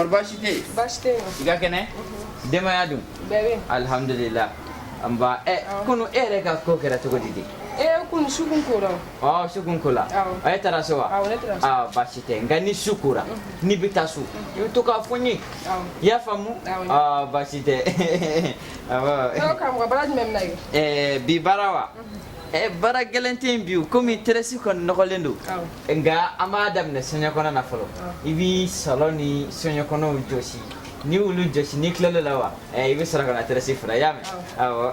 Kɔri baasi tɛ yen? Baasi tɛ yen. I ka kɛnɛ? Denbaya dun? Bɛɛ bɛ yen. Alihamudulila. Nba ɛ kunu e yɛrɛ ka ko kɛra cogo di de? Ee kunu su kun kora o. Ɔ su kun kola. Awɔ. E taara so wa? Awɔ, ne taara so. Aa baasi tɛ, nka ni su kora n'i bɛ taa so i bɛ to k'a fɔ n ye. Awɔ. I y'a faamu? Awɔ. Aa baasi tɛ. Awɔ. Ne ko karamɔgɔ, baara jumɛn bɛna kɛ? Ɛɛ bi baara wa? Ɛ baara gɛlɛn tɛ yen bi o, komi terasi kɔni nɔgɔlen don. Awɔ. Nka an b'a daminɛ soɲɛkɔnɔ na fɔlɔ. I b'i salon ni soɲɛkɔnɔw jɔsi. N'i y'olu jɔsi, n'i tilal'o la wa, ɛ i bɛ sɔrɔ ka na terasi furan, i y'a mɛn? Awɔ.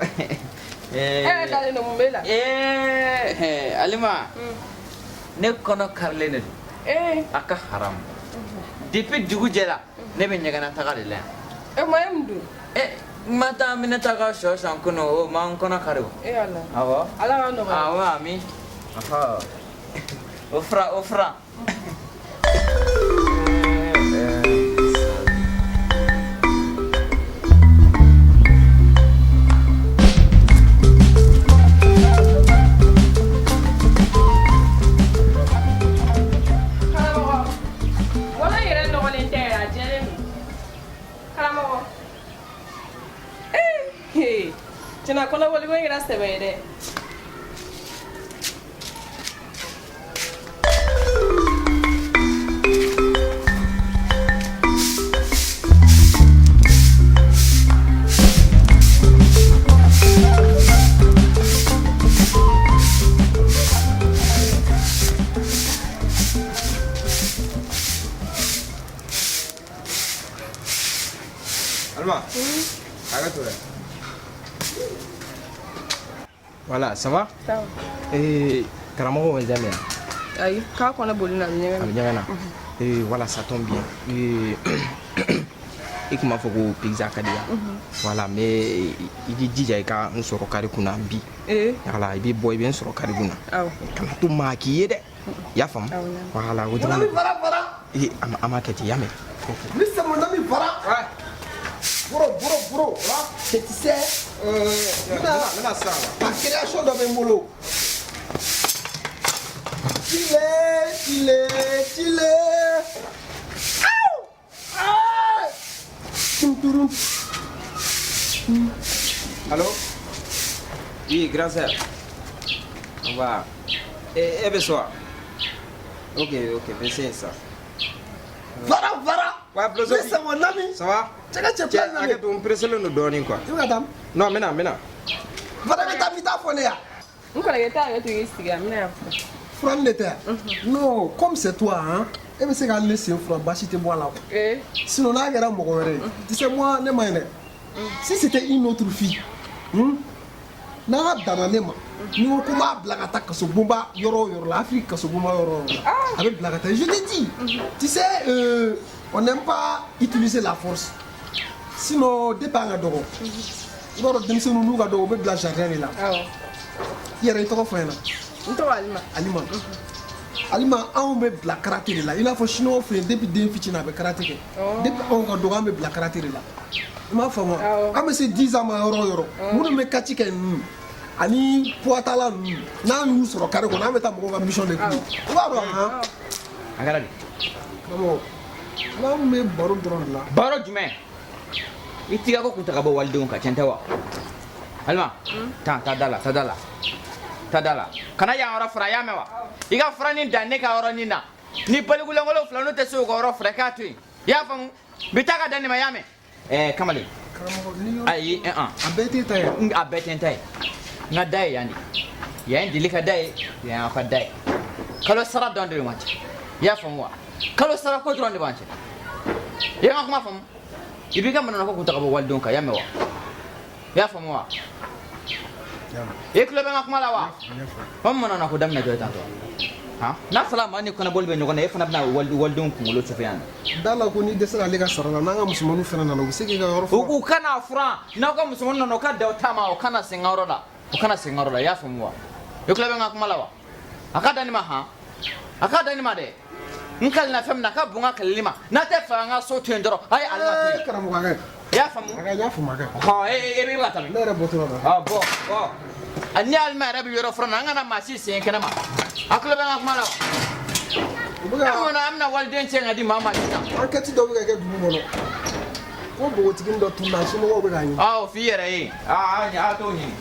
E yɛrɛ dalen don, mun b'e la? Ee Alima, ne kɔnɔ karilen de don. Ee. A ka haramu. Depuis dugu jɛra, ne bɛ ɲɛgɛnna taga de la yan. E kuma e mun dun? Ɛ n ma taa Minɛta ka sɔ san kunun, o ma n kɔnɔ kari o. E Ala. Awɔ. Ala k'a nɔgɔya. Awɔ, ami. Ɔhɔ. O fura, o fura. Karamɔgɔ, wala yɛrɛ nɔgɔlen tɛ yɛrɛ, a jɛlen don. Karamɔgɔ. Ee, tiɲɛna kɔnɔboli ko in kɛra sɛbɛ ye dɛ. Alima, hakɛ to dɛ. Voilà, ça va? Ça va. Eh, karamɔgɔ ma jaabi yan? Ayi, k'a kɔnɔ boli na, a bɛ ɲɛgɛn A bɛ na. ɲɛgɛn na. Eh, voilà, ça tombe bien. Eh, i tun b'a fɔ ko pizza ka di yan. Voilà, mais i k'i jija i ka n sɔrɔ kari kunna bi. Ee. Voilà, i bɛ bɔ, i bɛ n sɔrɔ kari kunna. Awɔ. Kana to maa k'i ye dɛ. I y'a faamu? Awɔ, n y'a mɛn. Voilà, o Mon dɔrɔn ami de. Fara Fara. Eh, an ma kɛ ten, i y'a mɛn? Lui, c'est mon ami Fara. Ouais. Bro, bro, bro. Tu sais, N bɛna sisan. ma création dɔ bɛ n bolo. Tile, tile, tile. Aw! Ah! Tum, turum. Allô? Oui, grand sœur. On va. Eh, eh, bɛ so wa? Ok, ok, n bɛ se yen sisan. Fara, Fara. Ouais, Blozo. Lui, c'est mon ami. Ça va? Cɛ ka cɛ Cɛ, fila in na hakɛ to, n presselen don dɔɔnin quoi. I bɛ ka taa min? Non, n bɛ na, n bɛ na. Fara bɛ taa min, i t'a fɔ ne ye wa? N kɔrɔkɛ t'a yɛrɛ to k'i sigi, a bɛna yan fɔ. Furanni de tɛ yan? Non, comme c'est toi, hein, e bɛ se ka ne sen furan, baasi tɛ bɔ a la quoi. Ee. Sinon n'a kɛra mɔgɔ wɛrɛ ye, tu sais, moi, ne ma ɲi dɛ. Si c'était une autre fille, n'a danna ne ma, ni ko ko n b'a bila ka taa kasobonba yɔrɔ o yɔrɔ la, Afrique kasobonba yɔrɔ o yɔrɔ la, a bɛ bila ka taa. Je te dis, tu sais, on n'aime pas utiliser la force. Sinon depuis an ka dɔgɔ, i b'a dɔn, denmisɛnninw n'u ka dɔgɔ, u bɛ bila jardin de la. Awɔ. I yɛrɛ, i tɔgɔ fɔ n ɲɛna. N tɔgɔ Alima. Alima, Alima, anw bɛ bila karaté de la, i n'a fɔ chinois fɛ yen, depuis den fitinin a bɛ karaté kɛ. Depuis anw ka dɔgɔ, an bɛ bila karaté de la, i m'a faamu wa? Awɔ. An bɛ se 10 ans ma yɔrɔ o yɔrɔ, minnu bɛ catch kɛ ninnu ani poids-tala ninnu, n'an y'u sɔrɔ carré kɔnɔ, an bɛ taa mɔgɔw ka mission de k'u ye, i b'a dɔn han. A kɛra di? Karamɔgɔ, n'anw bɛ baro dɔrɔn de la. Baro jumɛn? I tigɛ ko kun ta ka bɔ walidenw kan, tiɲɛ tɛ wa? Alima, taa taa da la, taa da la, taa da la. Kana yan yɔrɔ fura, i y'a mɛn wa? I ka furanin dan ne ka yɔrɔnin na. Ni balikulankolon fila n'u tɛ se u ka yɔrɔ fura, i k'a to yen. I y'a faamu? Bi taa ka dan nin ma, i y'a mɛn? Ɛɛ kamalen. Karamɔgɔ, ni yɔrɔ Ayi, ɛn an. A bɛɛ t'e ta ye. A bɛɛ tɛ n ta ye. N ka da ye yan de. Yan ye deli ka da ye, yan y'aw ka da ye. Kalo sara dɔrɔn de b'an cɛ. I y'a faamu wa? Kalo sara ko dɔrɔn de b'an cɛ. I ye n ka kuma faamu? I b'i ka manamana ko kun ta ka bɔ walidenw kan, i y'a mɛn wa? I y'a faamu wa? I tulo bɛ n ka kuma la wa? O manamana ko daminɛ jɔ ye tantɔ. Han? N'a fɔra maa ni kɔnɔboli bɛ ɲɔgɔn na, e fana bɛna walidenw kunkolo sɔfɛ yan nɔ. Da la ko n'i dɛsɛra ale ka sara la, n'an ka musomaninw fana nana, u bɛ se k'i ka yɔrɔ furan. U kana furan, n'aw ka musomaninw nana, u ka dan u ta ma, u kana sen n ka yɔrɔ la. U kana sen n ka yɔrɔ la, i y'a faamu wa? I tulo bɛ n ka kuma la wa? A ka dan nin ma han? A ka dan nin ma dɛ. N kalina fɛn min na, a ka bon n ka kalili ma. N'a tɛ fɛ an ka so to yen dɔrɔn, a ye Alima to yen. Karamɔgɔ, a ka ɲi. I y'a faamu? A ka ɲi, n y'a faamu, a ka ɲi. Hɔn, e bɛ ka taa min? Ne yɛrɛ bɔtɔla la. Ɔ bɔ bɔ. Ni Alima yɛrɛ bɛ yɔrɔ furan na, an kana maa si sen kɛnɛ ma. A tulo bɛ n ka kuma la wa? U bɛ ka E mun na an bɛna waliden cɛ ka di maa ma sisan. Enquête dɔ bɛ ka kɛ dugu kɔnɔ ko npogotiginin dɔ tununna, a somɔgɔw bɛ k'a ɲini. Aa, o f'i yɛrɛ ye. Aa, a t'o ɲini.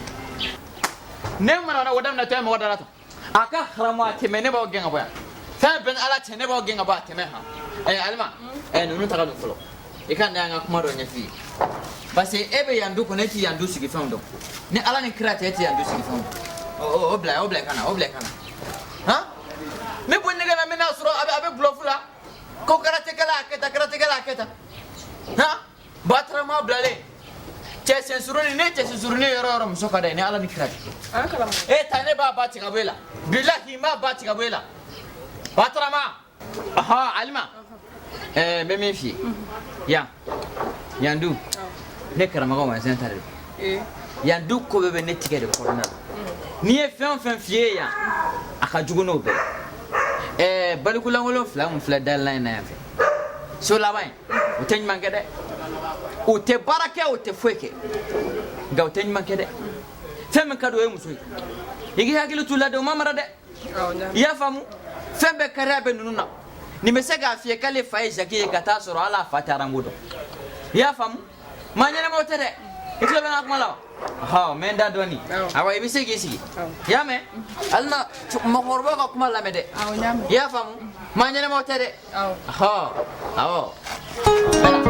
Ne mana o daminɛ tɔ ye mɔgɔ dala tan. A ka haramu a tɛmɛ, ne b'aw gɛn ka bɔ yan. Fɛn bɛɛ ni Ala cɛ, ne b'aw gɛn ka bɔ a tɛmɛ han. Alima, ninnu ta ka don fɔlɔ. I ka na yan ka kuma dɔ ɲɛf'i ye. Parce que e bɛ yan du kɔnɔ, e ti yan du sigi fɛnw dɔn. Ni Ala ni kira cɛ, e ti yan du sigi fɛnw dɔn. O bila, o bila i ka na, o bila i ka na. Han? Ne bɔ ɲɛgɛn na, n bɛna sɔrɔ a bɛ bluff la. Ko karatekɛla a kɛ tan, karatekɛla a kɛ tan. Han? Batarama bilalen. Cɛ sensurunin, ne cɛ sensurunin yɔrɔ o yɔrɔ muso ka d'a ye, ni Ala ni kira cɛ. An karamɔgɔ. E ta ne b'a ba tigɛ ka bɔ e la. Bilahi n b'a ba tigɛ ka bɔ e la. Batarama. Ɔhɔn, Alima. N bɛ min f'i ye. Yan. Yan du. Ne karamɔgɔ Wanzɛn ta de don. Yan du ko bɛɛ bɛ ne tigɛ de kɔnɔna la. N'i ye fɛn o fɛn f'i ye yan, a ka jugu n'o bɛɛ ye. Balikulankolon fila mun filɛ dayɛlɛlan in na yan fɛ. So laban in, u tɛ ɲuman kɛ dɛ. U tɛ baara kɛ, u tɛ foyi kɛ. Nka u tɛ ɲuman kɛ dɛ. Fɛn min ka di o ye muso ye. I k'i hakili t'u la dɛ, u ma mara dɛ. I y'a faamu? Fɛn bɛɛ kariya bɛ ninnu na. Nin bɛ se k'a f'i ye k'ale fa ye Jacques ye ka taa sɔrɔ hali a fa tɛ aranko dɔn. I y'a faamu? Maa ɲɛnamaw tɛ dɛ. I tulo bɛ n ka kuma la wa? Ɔhɔ, n bɛ n da dɔɔni. Awa, i bɛ se k'i sigi. I y'a mɛn? Alima, mɔgɔkɔrɔbaw ka kuma lamɛn dɛ. I y'a faamu? Maa ɲɛnamaw tɛ dɛ. Ɔhɔ, awɔ. Voilà.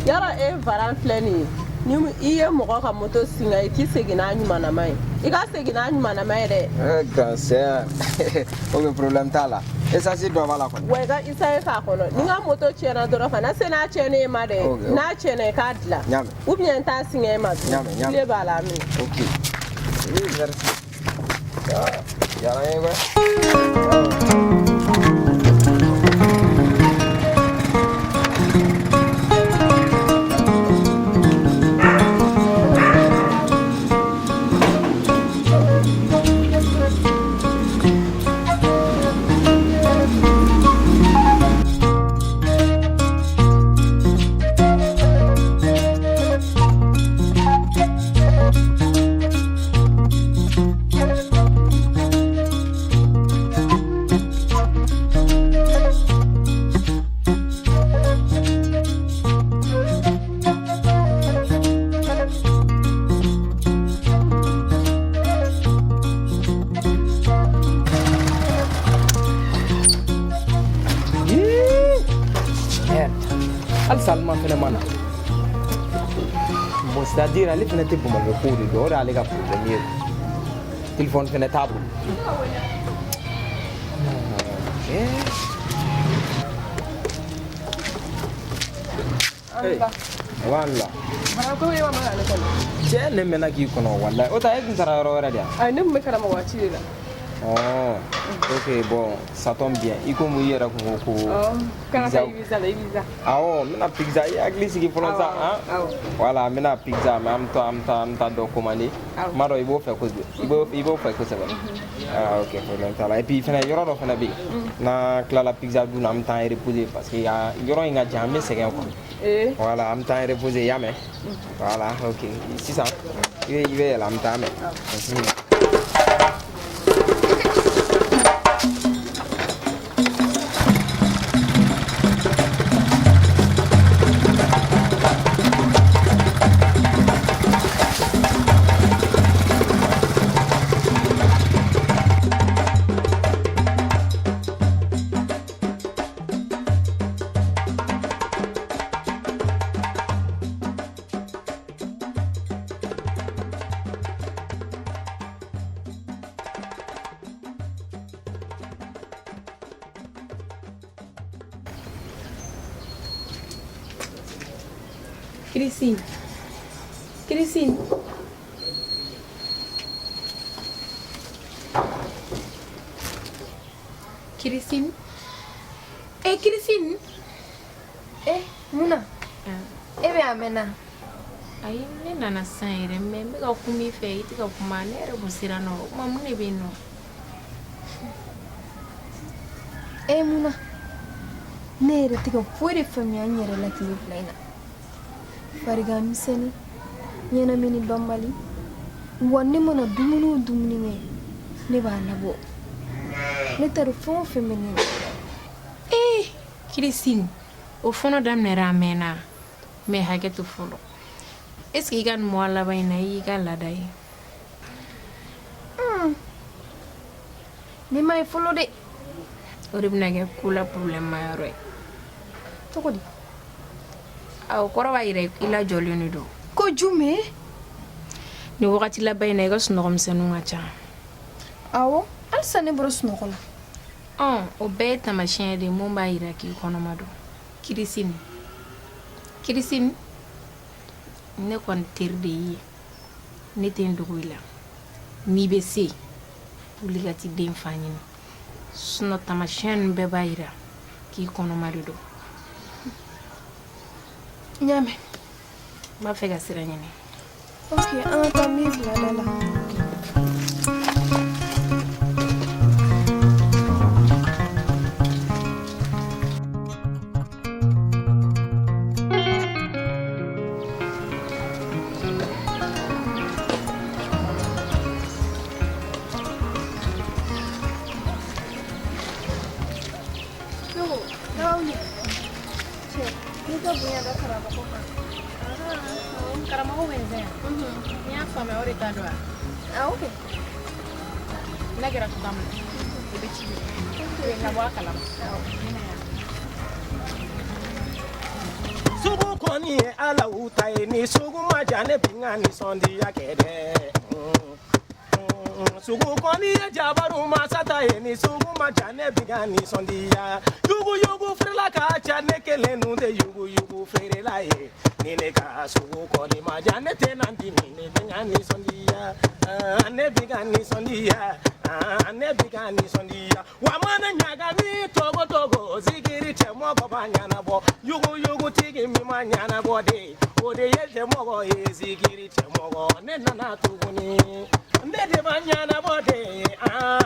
Yɔrɔ e varan filɛ nin ye, ni i ye mɔgɔ ka moto singa, i ti segin n'a ɲumanama ye, i ka segin n'a ɲumanama ye dɛ. Grand sœur, ok, problème t'a la. Essence dɔ b'a la kɔni. Wa i ka essence k'a kɔnɔ. Ni n ka moto tiɲɛna dɔrɔn, kana se n'a tiɲɛnen ye ma dɛ. Ok. N'a tiɲɛna, i k'a dilan. N y'a mɛn. Ou bien n t'a singa e ma. N y'a mɛn, n y'a mɛn. Tile b'a la, a minɛ. Ok. Oui, merci. Ah, diyara n ye koyi. Halisa Alima fɛnɛ ma na. Bon, c'est à dire ale fɛnɛ tɛ Bamakɔ kow de dɔn, o de y'ale ka problème ye. Téléphone fɛnɛ t'a bolo. Hey, wala. Bana ko ye wa ma ale kɔnɔ. Cɛ, ne mɛnna k'i kɔnɔ walayi. O ta e tun taara yɔrɔ wɛrɛ de yan? Ayi, ne tun bɛ karamɔgɔ ci de la. Oh, ok, bon, ça tombe bien. I komi i yɛrɛ kun ko ko Kana taa Ibiza la, Ibiza. Awɔ, n bɛna pizza, i hakili sigi fɔlɔ sa, han? Awɔ. Voilà, n bɛna pizza, mais an bɛ taa dɔ commander. Awɔ. N b'a dɔn i b'o fɛ kosɛbɛ. I b'o fɛ kosɛbɛ. Ah, ok, problème t'a la. Et puis fɛnɛ yɔrɔ dɔ fɛnɛ bɛ yen. N'an tilala pizza dun na, an bɛ taa an reposer parce que yɔrɔ in ka jan, an bɛ sɛgɛn quoi. Voilà, an bɛ taa an reposer, i y'a mɛn? Voilà, ok. Sisan, i bɛ yɛlɛ, an bɛ taa mɛn. Bismillah. Christine. Christine. Christine. Eh, Christine. Eh, mun na? E bɛ a mɛnna. Ayi, ne nana sisan yɛrɛ, mais n bɛ ka kuma i fɛ, i tɛ ka kuma. Ne yɛrɛ kun siran nɔ. O tuma mun de bɛ yen nɔ? E mun na? Ne yɛrɛ tɛ ka foyi de faamuya n yɛrɛ la tile fila in na. Farigan misɛnnin, ɲɛnamini banbali, wa ne mana dumuni o dumuni kɛ, ne b'a labɔ. Ne t'a dɔn fɛn o fɛn bɛ ne na. Ee, Christine, o fɔnɔ daminɛra a mɛnna. Mais hakɛ to fɔlɔ. Est ce que i ka nin mois laban in na, i y'i ka laada ye? Ne m'a ye fɔlɔ dɛ. O de bɛna kɛ ko la problème ma yɔrɔ ye. Cogo di? A, o kɔrɔ b'a yira i lajɔlen de don. Ko jumɛn? Nin wagati laban in na, i ka sunɔgɔ misɛnninw ka ca. Awɔ, halisa ne bɔra sunɔgɔ la. Ɔn, o bɛɛ ye taamasiyɛn de ye mun b'a yira k'i kɔnɔma don. Christine, Christine, ne kɔni teri de y'i ye. Ne tɛ n dogo i la. N'i bɛ se, wuli ka t'i den fa ɲini. Sinon taamasiyɛn ninnu bɛɛ b'a yira k'i kɔnɔma de don. N y'a mɛn. N b'a fɛ ka sira ɲini. Ok, an ka taa, n b'i bila da la. N'i ka bonya da karamɔgɔ kan. Karamɔgɔ bɛ n yan. N y'a faamuya, o de ta don wa? Ah, ok. N'a kɛra cogoya min na, i bɛ ci bila. I bɛ labɔ a kalama. Sugu kɔni ye Ala ta ye, ni sugu ma diya ne bi n ka nisɔndiya kɛ dɛ. Sugu kɔni ye jabaru masa ta ye, ni sugu ma diya ne bi n ka nisɔndiya. Yuguyugu feerela ka ca, ne kelen dun tɛ yuguyugu feerela ye. Ni ne ka sugu kɔni ma diya, ne tɛ na dimi, ne bi n ka nisɔndiya. Ne bi n ka nisɔndiya, ne bi n ka nisɔndiya. Wa mana ɲagami togo togo, zikiri cɛ mɔgɔ b'a ɲɛnabɔ. Yuguyugutigi min ma ɲɛnabɔ de, o de ye cɛmɔgɔ ye. Zikiri cɛmɔgɔ, ne nana tuguni. Ne de b'a ɲɛnabɔ de,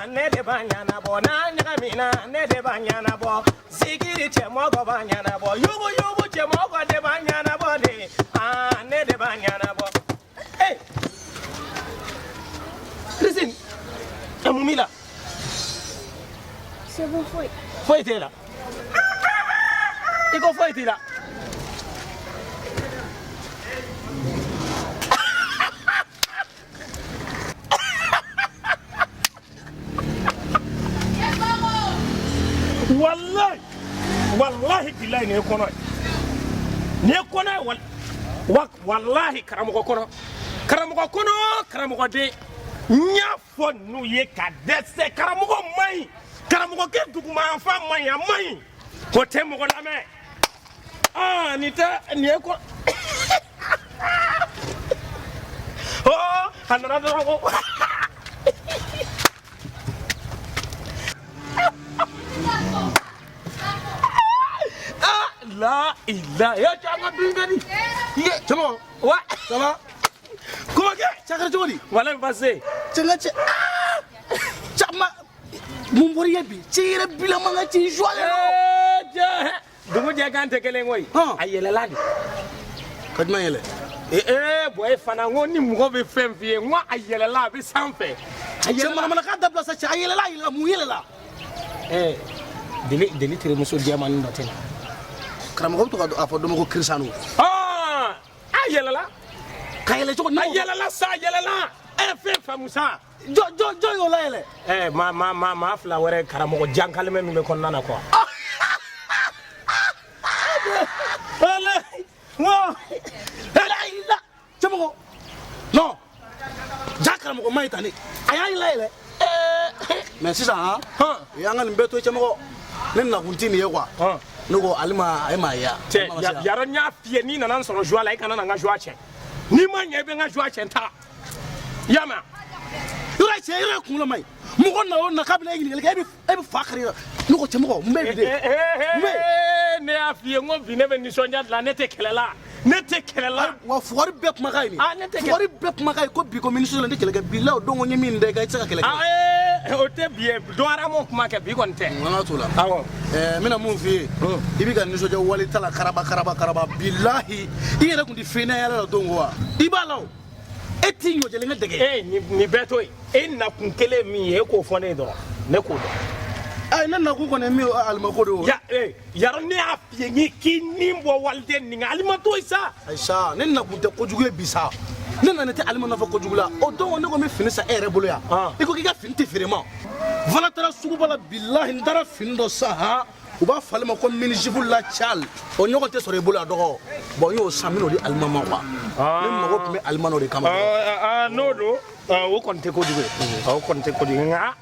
ne de b'a ɲɛnabɔ. N'a ɲagamina, ne de b'a ɲɛnabɔ. Zikiri cɛmɔgɔ b'a ɲɛnabɔ. Yuguyugu cɛmɔgɔ de b'a ɲɛnabɔ de, ne de b'a ɲɛnabɔ. Ee, Christine, ɛ mun b'i la? C'est bon, foyi. Foyi t'e la. I ko foyi t'i la. Wallahi, wallahi bilahi, nin ye kɔnɔ ye, nin ye kɔnɔ ye. Wallahi, karamɔgɔ kɔnɔ, karamɔgɔ kɔnɔ, karamɔgɔden. N y'a fɔ ninnu ye ka dɛsɛ, karamɔgɔ man ɲi, karamɔgɔkɛ dugumayanfan man ɲi, a man ɲi, o tɛ mɔgɔ lamɛn. Aa, nin tɛ nin ye kɔ. Ɔ, a nana dɔrɔn ko ah la ila e cɛ, an ka dun ka di. Ye cɛmɔgɔ. Wa ça va? Comment kɛ? Cɛ, a kɛra cogo di? Walayi, baasi. Cɛ, n ka cɛ, aa, cɛ, ma mun bɔra i ye bi? Cɛ yɛrɛ bilama ka cɛ joie. Ee cɛ, dugu jɛ kan tɛ kelen koyi. A yɛlɛla de. Ka jumɛn yɛlɛ? Ee bɔn, e fana, n ko ni mɔgɔ bɛ fɛn f'i ye, n ko a yɛlɛla, a bɛ sanfɛ. A Cɛ, manamanakan dabila sa. Cɛ, a yɛlɛla, a yɛlɛla, mun yɛlɛla? Ɛɛ, deli deli terimuso jɛmannin dɔ tɛ na. Karamɔgɔ bɛ to ka a fɔ dɔ ma ko kirisano. Ɔɔ, a yɛlɛla. Ka yɛlɛ cogo di? A yɛlɛla sa, a yɛlɛla. E ye fɛn faamu sa. Jɔ jɔ jɔ y'o layɛlɛ? Ɛɛ, maa fila wɛrɛ, karamɔgɔ jankalimɛ min bɛ kɔnɔna na quoi. Walayi, n ko. La cɛmɔgɔ, non, ja karamɔgɔ ma ɲi tan ne, a y'a layɛlɛ. Mais sisan han, an ka nin bɛɛ to cɛmɔgɔ, ne nakun ti nin ye quoi. Ne ko ale ma, a ye maa ye wa? Cɛ, yarɔ, n y'a f'i ye, n'i nana n sɔrɔ joie la, i kana na n ka joie tiɲɛ. N'i ma ɲɛ, i bɛ n ka joie tiɲɛ, taa. I y'a mɛn? Yɔrɔ cɛ, yɔrɔ ye kunkolo ma ɲi. Mɔgɔ na o na k'a bɛna e ɲininkali kɛ, e bɛ fa kari. Ne ko cɛmɔgɔ, mun bɛ bi de? Mun bɛ yen? Ne y'a f'i ye n ko bi ne bɛ nisɔndiya de la, ne tɛ kɛlɛ la, ne tɛ kɛlɛ la. Wa fugari bɛɛ kumakan ye nin. Ah, ne tɛ kɛlɛ. Fugari bɛɛ kumakan ye ko bi ko minisiri la n tɛ kɛlɛ kɛ bilahi o don ko n ye min da i kan i tɛ se ka kɛlɛ kɛ. Ah, ee, o tɛ bi ye, don haramu kuma kɛ, bi kɔni tɛ. N ka t'o la. Awɔ. Ɛɛ n bɛna mun f'i ye. I bɛ ka nisɔndiya wali ta la karaba karaba karaba bilahi i yɛrɛ tun tɛ fɛn na yɛlɛ la don ko wa. I b'a la o. E t'i ɲɔjɛlen kɛ dɛgɛ. Ee, nin bɛɛ to yen, e nakun kelen ye min ye, e k'o fɔ ne ye dɔrɔn, ne k'o dɔn. Ayi ne nakun kɔni ye min ye alimako de ye o. Ya ee, yarɔ ne y'a f'i ye n k'i ni bɔ waliden nin kan, alima to yen sa. Ayi sa ne nakun tɛ kojugu ye bi sa. Ne nana tɛ alima nɔfɛ kojugu la o don ne ko n bɛ fini san e yɛrɛ bolo yan. I ko k'i ka fini tɛ feere ma. Fana taara suguba la bilahi n taara fini dɔ san han. U b'a fɔ ale ma ko mini-jupe la cal o ɲɔgɔn tɛ sɔrɔ i bolo a dɔgɔ bon n y'o san n bɛn'o di alima ma quoi ne mago tun bɛ alima n'o de kama. N'o don o kɔni tɛ kojugu ye, o kɔni tɛ kojugu ye, nka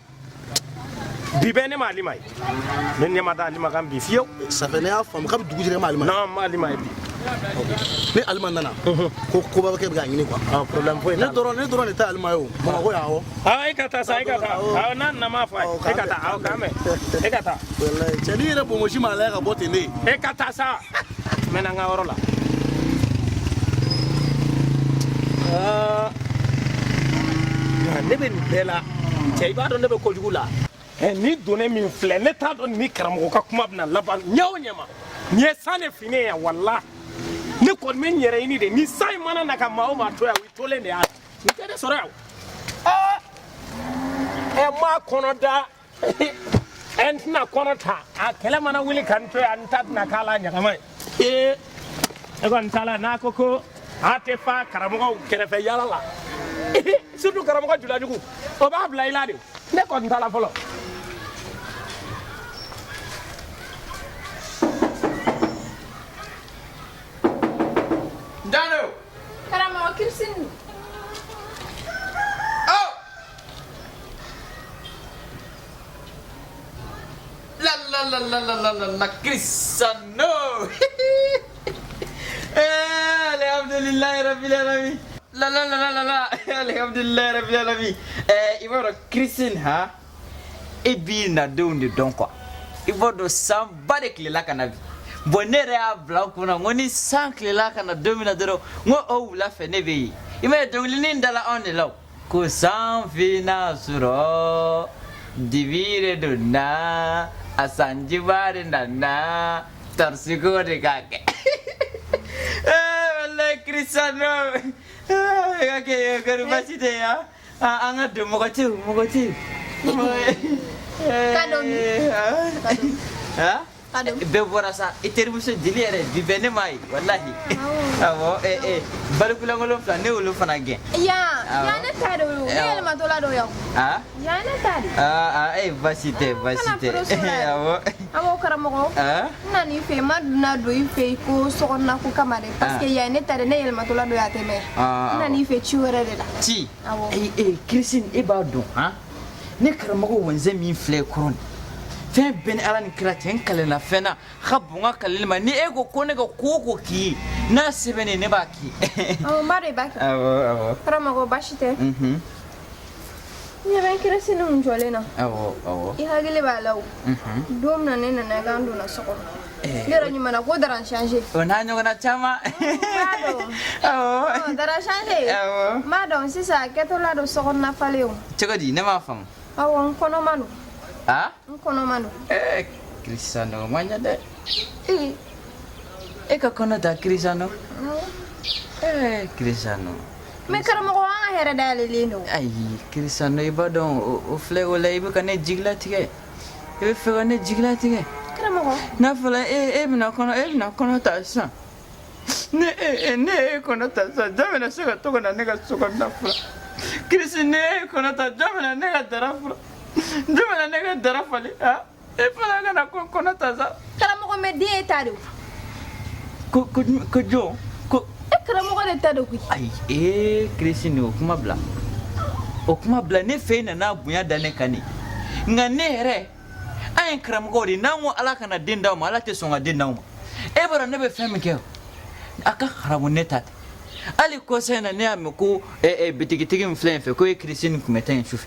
bi bɛɛ ne ma alima ye, ne ɲɛ ma da alima kan bi fiyewu. Ça fait ne y'a faamu kabi dugu jɛra e ma alima ye. Non, n ma alima ye bi. Ni alima nana ko koba bɛ kɛ bɛ k'a ɲini quoi. Problème foyi t'a la. Ne dɔrɔn de tɛ alima ye o Bamakɔ yan awɔ. Awɔ, e ka taa sa, e ka taa. Awɔ, n'a nana n b'a fɔ a ye. E ka taa, awɔ, k'an bɛn. E ka taa. Walayi cɛ n'i yɛrɛ bonbonsi ma lajɛ ka bɔ ten de. E ka taa sa. N bɛ na n ka yɔrɔ la. Ne bɛ nin bɛɛ la cɛ, i b'a dɔn ne bɛ kojugu la. Ni donne min filɛ, ne t'a dɔn ni karamɔgɔ ka kuma bɛna laban ɲɛ o ɲɛ ma. Nin ye san de finnen ye walahi. Ne kɔni bɛ n yɛrɛ ɲini de, ni san in mana na ka maa o maa to yan, o ye tolen de y'a la. Nin tɛ ne sɔrɔ yan o. Ɛ n m'a kɔnɔ da, ɛ n tɛna kɔnɔ ta, a kɛlɛ mana wuli ka n to yan, n ta tɛna k'a la ɲagama ye. Ee, e kɔni t'a la n'a ko ko a tɛ fa karamɔgɔw kɛrɛfɛ yala la, surtout karamɔgɔ julajugu, o b'a bila i la de. Ne kɔni t'a la fɔlɔ. Dano. Karamɔgɔ Kirisini. Oh! La la la la la la la la Cristiano. Eh, alhamdulillahi rabbil alamin. La la la la la la, alhamdulillahi rabbil alamin. Eh, i b'a dɔn Christine ha, e b'i nadenw de dɔn quoi. I b'a dɔn sanba de tilela ka na bi. Bon ne yɛrɛ y'a bila n kunna n ko ni san tilela ka na don min na dɔrɔn n ko o wula fɛ ne bɛ yen. I m'a ye dɔnkilinin dala anw de la o. Ko san finna sɔrɔ dibi de donna a sanjiba de nana tarisiko de k'a kɛ. Eh, walayi Cristiano, eh, ka kɛ kɔri baasi tɛ yan. An ka don mɔgɔ tɛ yen, mɔgɔ tɛ yen. Ka don min? Ah? Ka don. Bɛɛ bɔra sa, i terimuso jeli yɛrɛ bi bɛɛ ne m'a ye walahi. Awɔ, balikulankolon fila ne y'olu fana gɛn. Yan, Awɔ. yan ne ta de o, ne yɛlɛmatɔla don yan. Ah? Yan ne ta de. Ah, ah, baasi tɛ, baasi Kana tɛ. furu so la. Awɔ. Awɔ karamɔgɔ. Ah? N nan'i fɛ yen, n ma donna don i fɛ yen ko sokɔnɔna ko kama dɛ. Parce que yan ne ta de, ne yɛlɛmatɔla don yan a tɛ mɛn. Ah, N nan'i fɛ ci wɛrɛ de la. Ci. Awɔ. Eh, Christine, e b'a dɔn han? Ne karamɔgɔ wɛnzɛn min filɛ kɔrɔ nin. Fɛn bɛɛ ni Ala ni kira cɛ, n kalenna fɛn na, ka bon n ka kaleli ma. Ni e ko ko ne ka ko o ko k'i ye, n'a sɛbɛnnen ne b'a k'i ye. Awɔ, n b'a dɔn i b'a kɛ. Awɔ, awɔ. Karamɔgɔ baasi tɛ. Mhm. N ɲɛ bɛ n Christine kun jɔlen na. Awɔ, awɔ. I hakili b'a la o. Mhm. Don min na ne nana k'an donna so kɔnɔ. Eh. Ne yɛrɛ ɲuman na ko dara changer. O n'a ɲɔgɔnna caman. N b'a dɔn. Awɔ. Ɔ, dara changer. Awɔ. N b'a dɔn sisan a kɛtɔla don sokɔnɔna falen o. Cogo di, ne m'a faamu. Awɔ, n kɔnɔma don. Ah? N kɔnɔma don. Eh, Cristiano, o ma ɲɛ dɛ. Ee, e ka kɔnɔ ta Cristiano. Awɔ. Eh, Cristiano. Mais karamɔgɔ an ka hɛrɛ dayɛlɛlen don. Ayi, Cristiano, i b'a dɔn o filɛ o la i bɛ ka ne jigilatigɛ. I bɛ fɛ ka ne jigilatigɛ. Karamɔgɔ. N'a fɔra e bɛna kɔnɔ, e bɛna kɔnɔ ta sisan. Ne e kɔnɔ ta sisan, jɔn bɛna se ka to ka na ne ka so kɔnɔna furan? Kirisi, ne e kɔnɔ ta, jɔn bɛna ne ka dara furan? Jɔn bɛna ne ka dara falen? Ah, e fana ka na kɔnɔ ta sa. Karamɔgɔ mais den e ta de o. Ko ko ko jɔn? Ko E karamɔgɔ de ta don koyi. Ayi, ee Kirisi, nin o kuma bila. O kuma bila, ne fɛ e nana bonya da ne kan de. Nka ne yɛrɛ, an ye karamɔgɔw de ye, n'an ko Ala kana den d'aw ma, Ala tɛ sɔn ka den d'aw ma. E b'a dɔn ne bɛ fɛn min kɛ o, a ka haramu ne ta tɛ. Hali kɔsa in na ne y'a mɛn ko bitigitigi min filɛ yen fɛ, k'o ye Kirisi nin tun bɛ taa yen sufɛ.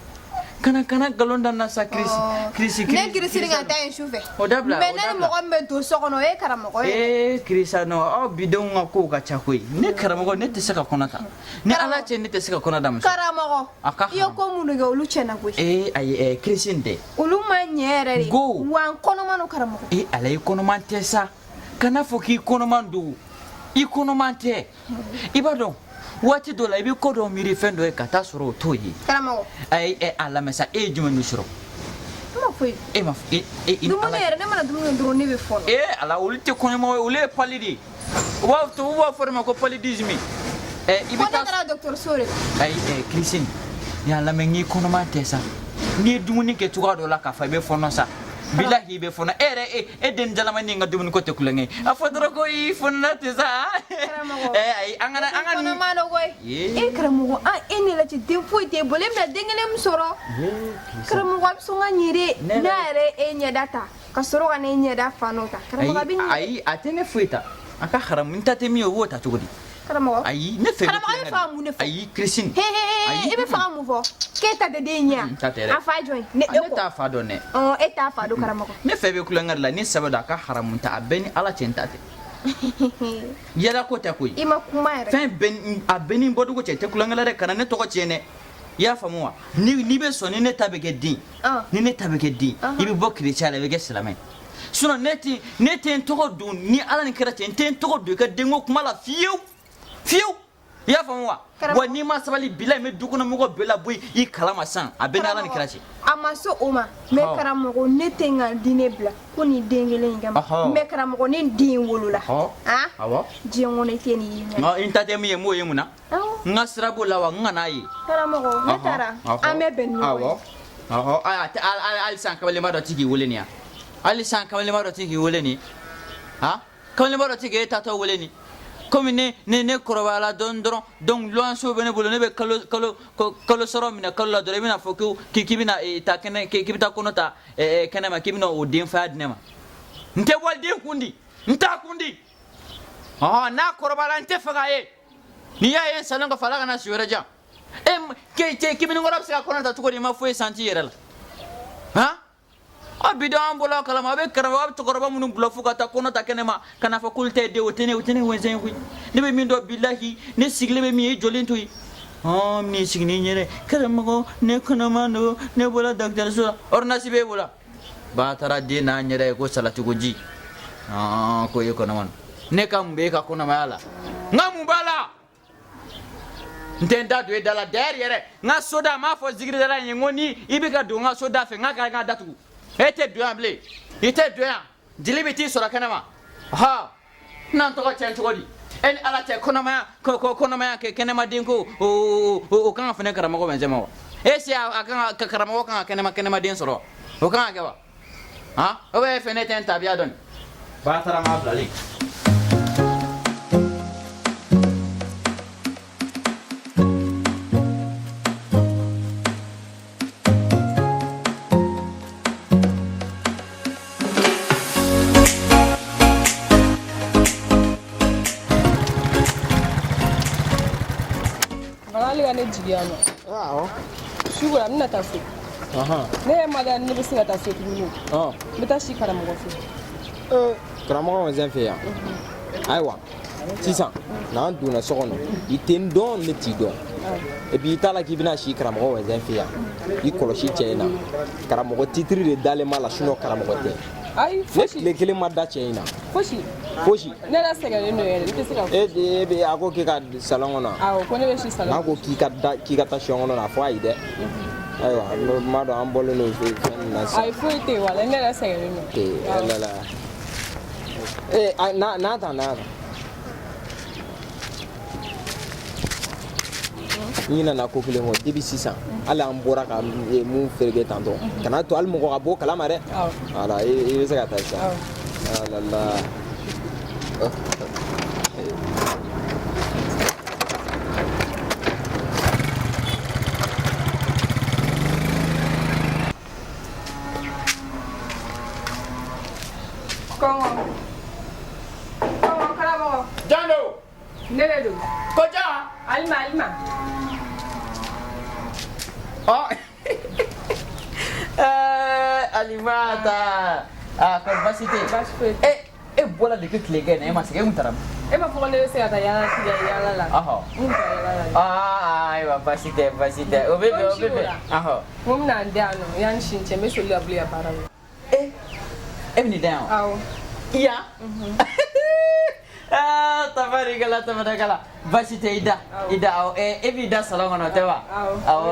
Kana nkalon da n na sa Kirisi. Kirisi Ne Kirisi ka taa yen su fɛ. O dabila. Mais ne ni mɔgɔ min bɛ don so kɔnɔ, o ye karamɔgɔ ye. Ee Kirisa, non, aw bidenw ka kow ka ca koyi. Ne karamɔgɔ, ne tɛ se ka kɔnɔ ta. Ni Ala cɛ, ne tɛ se ka kɔnɔ da muso. Karamɔgɔ. A ka I ye ko minnu kɛ, olu tiɲɛna koyi. Ee ayi, Kirisi nin tɛ. Olu ma ɲɛ yɛrɛ de. Go. Wa n kɔnɔma don, karamɔgɔ. Ee Ala, i kɔnɔman tɛ sa. Kana fɔ k'i kɔnɔman don. I kɔnɔman tɛ. I b'a dɔn, waati dɔ la i bɛ ko dɔ miiri fɛn dɔ ye ka taa sɔrɔ o t'o ye. Karamɔgɔ. Ayi, a lamɛn sa, e ye jumɛn de sɔrɔ? Ne ma foyi. E ma e e i ni Dumuni Ala. yɛrɛ, ne mana dumuni kɛ dɔrɔn, ne bɛ fɔnɔ. Ee Ala, olu tɛ kɔnɔmaw ye, olu ye palu de ye. U b'a tubabu b'a fɔ de ma ko paludisme. I bɛ Ko ne taa. taara dɔgɔtɔrɔso de la. Ayi, Christine, y'a lamɛn, n'i kɔnɔma tɛ sa, n'i ye dumuni kɛ cogoya dɔ la k'a fɔ i bɛ fɔnɔ sa, bilahi i bɛ fɔnɔ. E yɛrɛ, e den jalama ni ka dumuni ko tɛ kulonkɛ ye. A fɔ dɔrɔn ko i fɔnɔna tɛ sa. Karamɔgɔ. Ayi, an kana an ka Kɔnɔma don koyi. Ye. E karamɔgɔ, an e ne lajɛ, den foyi t'e bolo, e bɛna den kelen min sɔrɔ. Karamɔgɔ, a bɛ sɔn ka ɲɛ de. Ne N'a yɛrɛ e ɲɛda ta ka sɔrɔ ka ne ɲɛda fan dɔ ta. Karamɔgɔ, a bɛ Ayi, ɲɛ. ayi, a tɛ ne foyi ta. A ka haramu, n ta tɛ min ye, o b'o ta cogo di? Karamɔgɔ. Ayi, ne fɛ bɛ Karamɔgɔ, e bɛ kulonkɛ fɛ ka de. mun de fɔ? Ayi, Christine. He he he, Ayi. e bɛ fɛ ka mun fɔ? K'e ta tɛ den ye N ta tɛ dɛ. A fa ye jɔn ye? Ne e Ne kɔ. t'a fa dɔn dɛ. Ɔn, e t'a fa dɔn, karamɔgɔ. Ne fɛ bɛ kulonkɛ de la ni sɛbɛ don, a ka haramu ta, a bɛɛ ni Ala cɛ, n ta tɛ. Yɛlɛ ko tɛ koyi. I ma kuma yɛrɛ. Fɛn bɛɛ a bɛɛ ni n bɔcogo cɛ, tɛ kulonkɛ la dɛ. Kana ne tɔgɔ tiɲɛ dɛ, i y'a faamu wa? Ni n'i bɛ sɔn, ni ne ta bɛ kɛ den, ni ne ta bɛ kɛ den, i bɛ bɔ kerecɛn la, i bɛ kɛ silamɛ ye. Sinon ne tɛ n tɔgɔ don ni Ala ni kira cɛ, n tɛ n tɔgɔ don i ka denko kuma la fiyewu fiyewu, i y'a faamu wa? Wa n'i ma sabali, bila n bɛ du kɔnɔ mɔgɔ bɛɛ labɔ i kalama sisan, a bɛɛ ni Ala ni kira cɛ. A ma se o ma, mais karamɔgɔ, ne tɛ n ka diinɛ bila ko nin den kelen in kama. Mais karamɔgɔ, ne den wolola. Ah? Awɔ. Diɲɛ kɔnɔ, i tɛ nin y'i ɲɛ. Nka n ta tɛ min ye, n b'o ye mun na? Awɔ. N ka sira b'o la wa, n ka n'a ye. Karamɔgɔ, ne taara. An bɛ bɛn ni ɲɔgɔn ye. Awɔ. Ɔhɔ, ayi, a tɛ hali sisan kamalenba dɔ ti k'i wele nin ya. Hali sisan kamalenba dɔ ti k'i wele nin. Han? Kamalenba dɔ ti k'e tatɔ wele nin. Komi ne kɔrɔbayala dɔɔni dɔrɔn, donc luwanso bɛ ne bolo, ne bɛ kalo kalo kalo sɔrɔ minɛ kalo la dɔrɔn, i bɛna fɔ ko k'i bɛna taa kɛnɛ, k'i bɛ taa kɔnɔ ta kɛnɛ ma, k'i bɛna o denfaya di ne ma. N tɛ waliden kun di, n t'a kun di. Ɔhɔn, n'a kɔrɔbayala, n tɛ fɛ k'a ye. N'i y'a ye n salen kɔfɛ, Ala kana si wɛrɛ diyan. E ke cɛ kiminikɔrɔ bɛ se ka kɔnɔ ta cogo di, i ma foyi santi i yɛrɛ la? Han? Aw bi dɔn, an bɔla o kalama, a bɛ karamɔgɔ, a bɛ cɛkɔrɔba minnu bila fo ka taa kɔnɔ ta kɛnɛ ma, ka n'a fɔ k'olu ta ye den, o tɛ ne, o tɛ ne wɛnsɛn ye koyi. Ne bɛ min dɔn, bilahi, ne sigilen bɛ min ye, i jɔlen to yen. Ɔn, n'i sigi n'i ɲɛrɛ, karamɔgɔ, ne kɔnɔman don, ne bɔra dɔgɔtɔrɔso la, ordonnance b'e bolo. Ba taara den n'a ɲɛda ye ko salati ko ji. Ɔn, ko e kɔnɔman don. Ne ka mun bɛ e ka kɔnɔmaya la? N ka mun b'a la? N tɛ n da don e da la. D'ailleurs yɛrɛ, n ka soda, n m'a fɔ zikiridala in ye, n ko ni i bɛ ka don n ka so da fɛ, n ka ka n ka datugu. E tɛ don yan bilen, i tɛ don yan. Jeli bɛ t'i sɔrɔ kɛnɛ ma. Ha, n na n tɔgɔ tiɲɛ cogo di? E ni Ala cɛ, kɔnɔmaya ko kɔnɔmaya kɛ kɛnɛmaden ko o kan ka fɛnɛ karamɔgɔ bɛn ma wa? Est ce a kan ka karamɔgɔ kan ka kɛnɛma kɛnɛmaden sɔrɔ wa? O kan ka kɛ wa? Han, o bɛ fɛ ne tɛ n tabiya dɔn. Ba taara ma bilalen. Bala, hali ka ne jigi yan nɔ. Awɔ. Su kora, n bɛna taa so. Ne yɛrɛ ma da ni ne bɛ se ka taa so tuguni. N bɛ taa si karamɔgɔ fɛ. Ee, karamɔgɔ wɛnsɛn fɛ yan. Ayiwa, sisan n'an donna so kɔnɔ, i tɛ n dɔn, ne t'i dɔn. Et puis i t'a la k'i bɛna si karamɔgɔ wɛnsɛn fɛ yan, i kɔlɔsi cɛ in na. Karamɔgɔ titiri de dalen b'a la, sinon karamɔgɔ tɛ. Ayi, Ne fosi. tile kelen ma da cɛ in na. Fosi. Fosi. Ne yɛrɛ sɛgɛnnen don yɛrɛ, ne tɛ se ka. E bɛ a ko k'i ka salon kɔnɔ. Awɔ, ko ne bɛ si salon. N'a ko k'i ka da, k'i ka taa siyɔn kɔnɔ na, a fɔ ayi dɛ. Ayiwa, n m'a dɔn an bɔlen don fɛn min na sisan. Ayi, foyi tɛ yen, walayi, ne yɛrɛ sɛgɛnnen don. Ee, la la. Ee, n'a n'a ta n'a ta. N ɲinɛna ko kelen kɔ depuis sisan, hali an bɔra ka mun feereke tantɔ, kana to hali mɔgɔ ka bɔ kalama dɛ. Voilà, i bɛ se ka taa sisan. Ah la la. Kɔngɔ. Kɔngɔ, karamɔgɔ. Jando. Ne de don. Ko jan. Alima, Alima. Ɔ. Alimata. Ah, kɔri baasi tɛ yen? Baasi foyi tɛ. E bɔra depuis tilegan na, e ma segin, e kun taara min? E b'a fɔ ko ne bɛ se ka taa yaala tigɛ yaala la. Ɔhɔ. N kun taara yaala la. Ah, ayiwa, baasi tɛ, baasi tɛ. O bɛ bɛn, o bɛ bɛn. Ɔhɔ. N ko n bɛna n da yan nɔ yanni sini cɛ, n bɛ soli ka bɔ yan baara la. E, e bɛ nin da yan wa? Awɔ. Yan? Ah, tabarikala, tabarikala. Baasi tɛ, i da. I da, awɔ. E b'i da salon kɔnɔ, tɛ wa? Awɔ. Awɔ,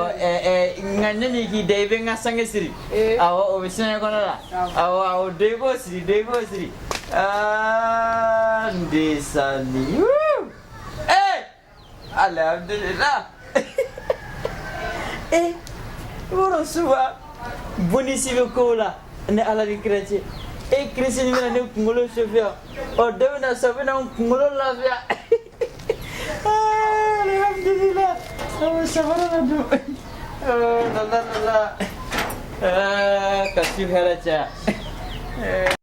nka ne ni k'i da, i bɛ n ka sange siri. Awɔ, o bɛ siɲɛ kɔnɔ la. Awɔ, awɔ, dɔ i b'o siri, dɔ i b'o siri. Ah, n den sani. Wuu! Eh! Alhamdulillah. Eh, i b'a dɔn souvent bonus bɛ kow la ni Ala ni kira cɛ. E Christine bɛna ne kunkolo chauffer ɔ dɔ bɛna sa, bɛna n kunkolo lafiya. Ah, alhamdulillah. Awɔ, sabara la dun. Oh, la la la la. Ah, ka su hɛrɛ caya. Eh.